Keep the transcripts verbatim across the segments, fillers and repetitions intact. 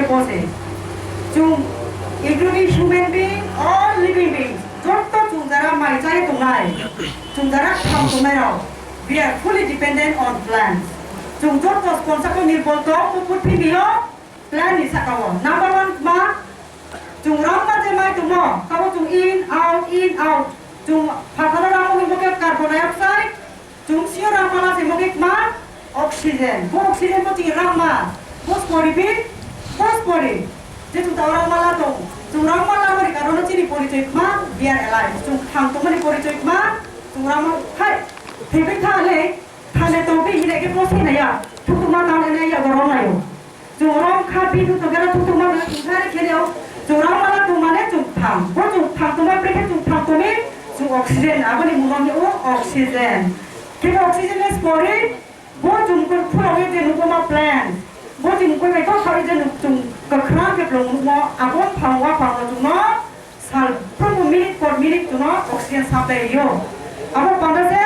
Bose. Chwng, including human being, all living beings, jotto chwng jara mai chai tongnai, chwng jara kham tongnai rok, we are fully dependent on plants. Chwng jotto sponsor ko nirbol tong, o purthimbi o plant ni saka o. Number one ma, chwng rang ma je mai tongmo, tabo chwng in, out, in, out. Chwng phatharo rang o hwnbo khe carbon dioxide, Chwng sio rangmala se mokhe kma oxygen. Bo oxygen bo chini rangma. Bo spori bi, bo spori. Je chwng tao rangmala tong. Chwng rangmala bori karono chini porichoi kma, we are alive. Chwng thang tongmani porichoi kma, chwng rangma hai. Thebwi tha le, thane tong bi hine ke bo sinaya. Thukuma tang ene ya gorong ayo. Chwng rong kha bini tongkhe rw thukthukma rw thungthari khe rw chwng rang mala tongmani chwng thang. Bo chwng thang tongma brekhe chwng thang tongwi chwng oxygen aboni mungno hino oxygen. Khe bo oxygen ni spori bo chwng khe phurogwi je nukuma plant. Bo chwng khe bai kok khawi je nuk chwng kwkhwrang khe bwlwng nukmo abo phang wa phang chwngno sal phurbo minute por minute chwngno oxygen supply rw. Abo panda se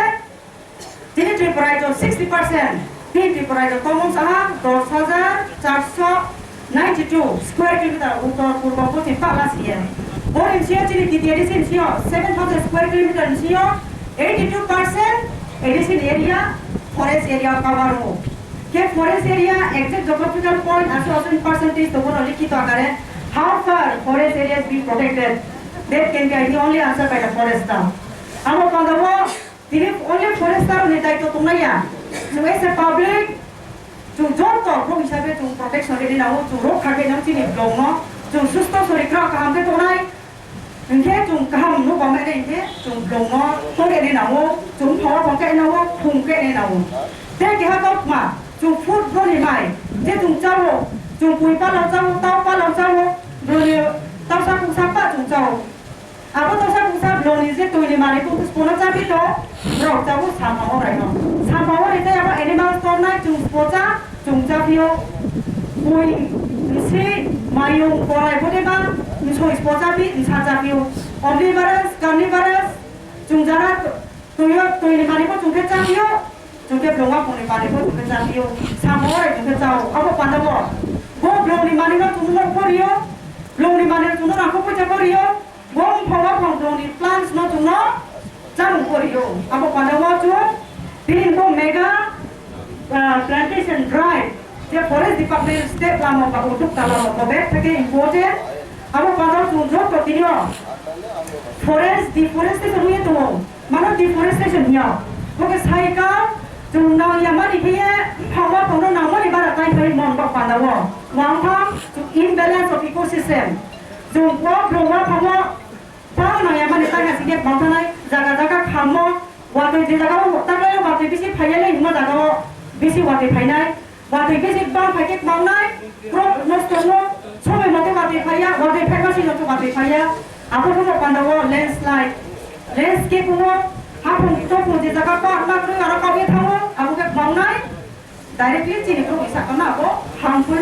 Chini Tripura rajyo sixty percent, chini Tripura rajyo tongmung saha dos hajar charso ninety two square kilometer uttor purbo pochim pala siye. Boni sio chini D T A D C ni sio seven thousand square kilometer ni sio eighty two percent adjacent area forest area cover o. Ke forest area exact geographical point aso aso percentage to bono likhito akare how far forest areas be protected, that can be only answered by the forest staff. Amo pandao Tini only forester ni daityo tongnaiya. Chwng as a public, chwng joto borok hisabe chwng protection rwdi nango, chwng rokha khe nang chini vlog no, chwng susto sori kwrak kaham khe tongnai. Hinkhe chwng kaham nuk bang nai hinkhe chwng vlog no tongkhe ni nango, chwng phawa bang khe nango, phung khe ni nango. Tei keha tokma, chwng food boni mai, je chwng chawo, chwng pui palo chawo, tau palo chawo, boni tausa kungsa pa chwng chawo. Abo tongsa kungsa blongni je toini manwi kung sipona chabi to, borok tabuk samha orai no. Samha orai tei abo animal tornai chwng sipocha, chwng chapio. Bui, nsi, mayung, korai, bodeba, nsoi sipochabi, nsa chapio. Omnivorous, carnivorous, chwng jara toyo, toini manwi bo chwng khe chapio, chwng khe blongma phungni manwi bo chwng khe chapio. Samha orai chwng khe chao. Abo pandabo. Bo blongni manwi no chwng no korio, blongni manwi chwng no rangkho poisa korio. Bo wngkha waphang dongni plants no chwngno chamung korio. Abo pandao chwng tini bo mega, ah, plantation drive je forest department state lama ba utuk ta lama ba bek theke important. Abo pandao chwng joto tini o forest deforestation wngwi tongo. Mano deforestation hiya. Bo khe sai ka chwng nang ya mani khe ye phang waphang no nang mani bara tai phai mon ba pandao. Wangtham chwng imbalance of ecosystem. Chwng bo blong waphang o Tamo nang ya mani tangya singkhe bangthanai jaga jaga khammo, watwi je jaga o taklai watwi bisi phaiya le himo jaga o bisi watwi phainai, watwi bisi bang phaikhe kmangnai, crop nosto wngo, somoi mote watwi phaiya, watwi phaima sino to watwi phaiya, abo no panda o landslide, landscape wngo, haphung topung je jaga pa ma twi aro kau ye thango, abo khe kmangnai. Directly chini bwrwi sakno abo harmful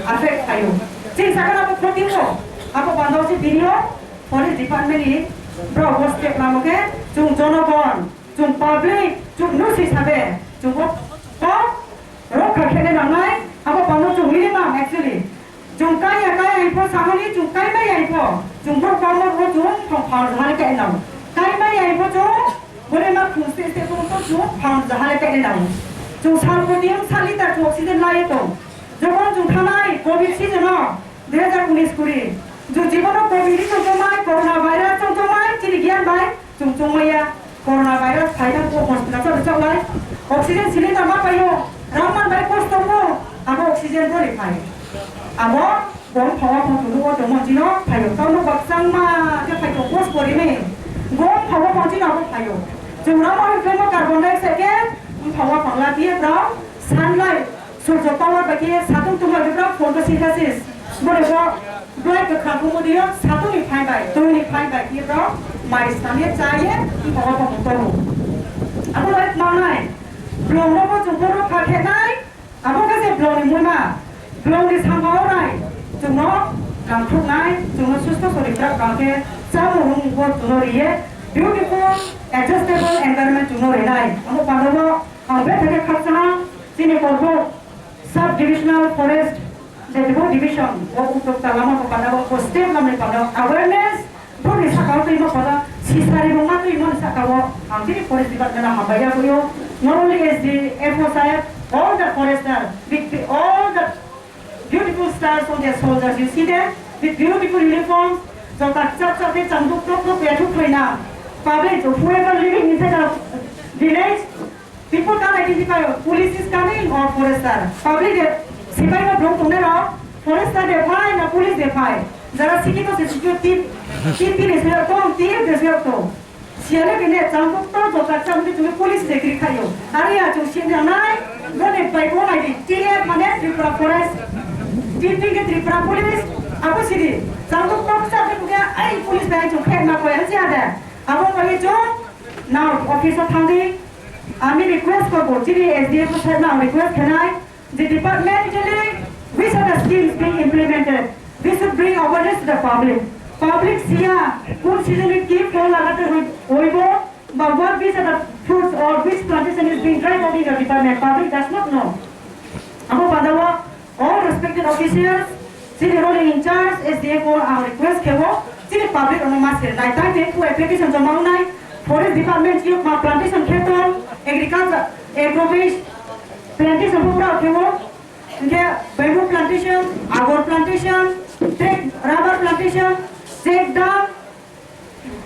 affect khaio. Chini sakno abo khoti wngo. Abo bandao se bini o forest department ni borok bo step lamo khe chwng jonogon, chwng public, chwng nusi sabe chwng bo kok rokha khe nangnai. Abo bandao chwng minimum actually. Chwng kaiya kaiya hinpho samani chwng kaimaya hinpho chwng bo kwbangma bo chwng thong phang jahale kainao. Kaimaya hinpho chwng bole ma khung state state bo chwng phang jahale kainao. Chwng sal poti wng sal liter chwng oxygen laiya tong. Jokhon chwng thanai covid season o dui hajar unis kuri. Chwng jibono covid ni chwng chwngmai corona virus chwng chwngmai chini giyan bai. Chwng chwngmaya, corona virus phaina bo hospital chalo chaklai. Oxygen cylinder ma paio, rang man bai kosto mo, abo oxygen boni phai. Abo bom phawa phang tulu o tongmo chino phaio. Tamo bakchang ma khe phai tong post pori me. Bom phawa phang chino abo phaio. Chwng rang ma hwnkhe mo carbon dioxide khe phawa phang la biye brao sunlight. Surjo power bai khe satung tungma bebra photosynthesis. Bore bo blai kwkhwrang khumu dio satung ni phai bai, twi ni phai bai khe bro mai stamye chaye, abo bo mutono. Abo bai manai. Blong no bo chukoro kha khe nai. Abo khe je blong ni muna. Blong ni samao nai. Chwngno kangthuk nai, chwngno susto sori krak kang khe chamung bo chwngno riye. Beautiful, adjustable environment chwngno rinai. Abo pano bo ang bethake khakchang chini korbo. Sub Divisional Forest Jebo division o utok talama ko pada o step lamni pada awareness boni saka o twi ma pada sisari bo ma twi mani saka o ang tini forest department a hambai ya kuyo, not only S D F O saheb, all the forester with the, all the beautiful stars on their shoulders, you see them with beautiful uniforms. Jota chak chak de changduk tok tok ya thuk khlaina. Public, whoever living inside the village, people can identify police is coming or forester. Public, eh, sipai no blong tongnai rok, forester de phai na police de phai. Jara sikito se sikito tip, tip tip de suyok to, tip de suyok to. Siale bini changduk to jota changduk chumi police de kri khayo. Are ya chung sini nai, boni bai bo nai di. T F mane Tripura Forest. T P ke Tripura Police. Abo sidi. Changduk to changduk ke ai police bai chung khe ma ko ya si ade. Abo bai chung now office o thangdi. Ami request ko bo chini S D M o sir na request khenai. The department really, which are the schemes being implemented? We should bring awareness to the public. Public siya, kun season ki phone lagate hoi-, hoibo, ba what, which are the fruits or which plantation is being dried out in your department? Public does not know. Abo padawa, all respected officials, chini role in charge, S D F O ang request kebo, chini public ono mas khe nai, time time application joma nai, forest department yok ma plantation kheto, agriculture, agro waste, plantation bo pura khewo, hingke bamboo plantation, agar plantation, trek rubber plantation, check dam,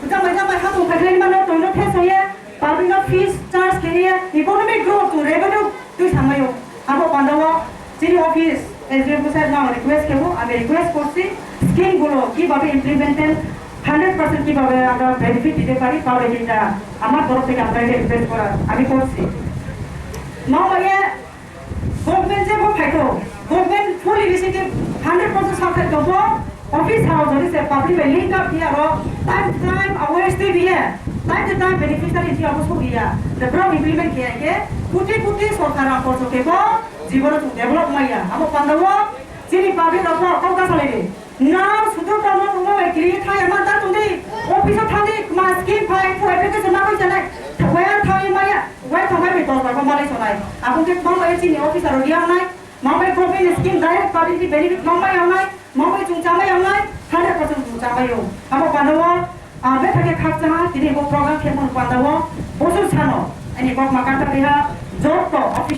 jamai jamai hatung khaikhlai mano, toino thesongye, public no fees charge khe ye, economic growth to revenue twi samayo. Abo pandao, chini office, S D M sir no request kebo, ami request korsi, scheme gulo kibabe implemented, hundred percent kibabe amra benefit dite pari, public inda, amar torof theke amra request kora, ami korsi. Mao ye, Government je bo phaito, government full initiative hundred percent sathai tongo, office hao jodi se public bai link up hiya ro, time to time awareness twi biya, time to time beneficiary hiya bo suk hiya, the program implement hiya ke, kuti kuti sorkar ang korso ke bo, jibon chung develop maya, abo pandao, chini public rok bo kok da salai di. Nang sudu tamo nungno bai kiri thai ama ta tungdi. Office o thangdi ma scheme phai, phu application ma bai sanai. Waya thai maya, waya thangbai bai dos bai malai sonai. Abong ke bang bai chini officer ro yang nai. Ma bai government scheme direct public benefit ma bai yang nai. Ma bai chung chamai yang nai. Hundred percent chung chamai yo. Abo pandao, a, betha ke khakcha ha, tini bo program khe mon pandao. Bosu sano, ani kok ma kata biha, job to office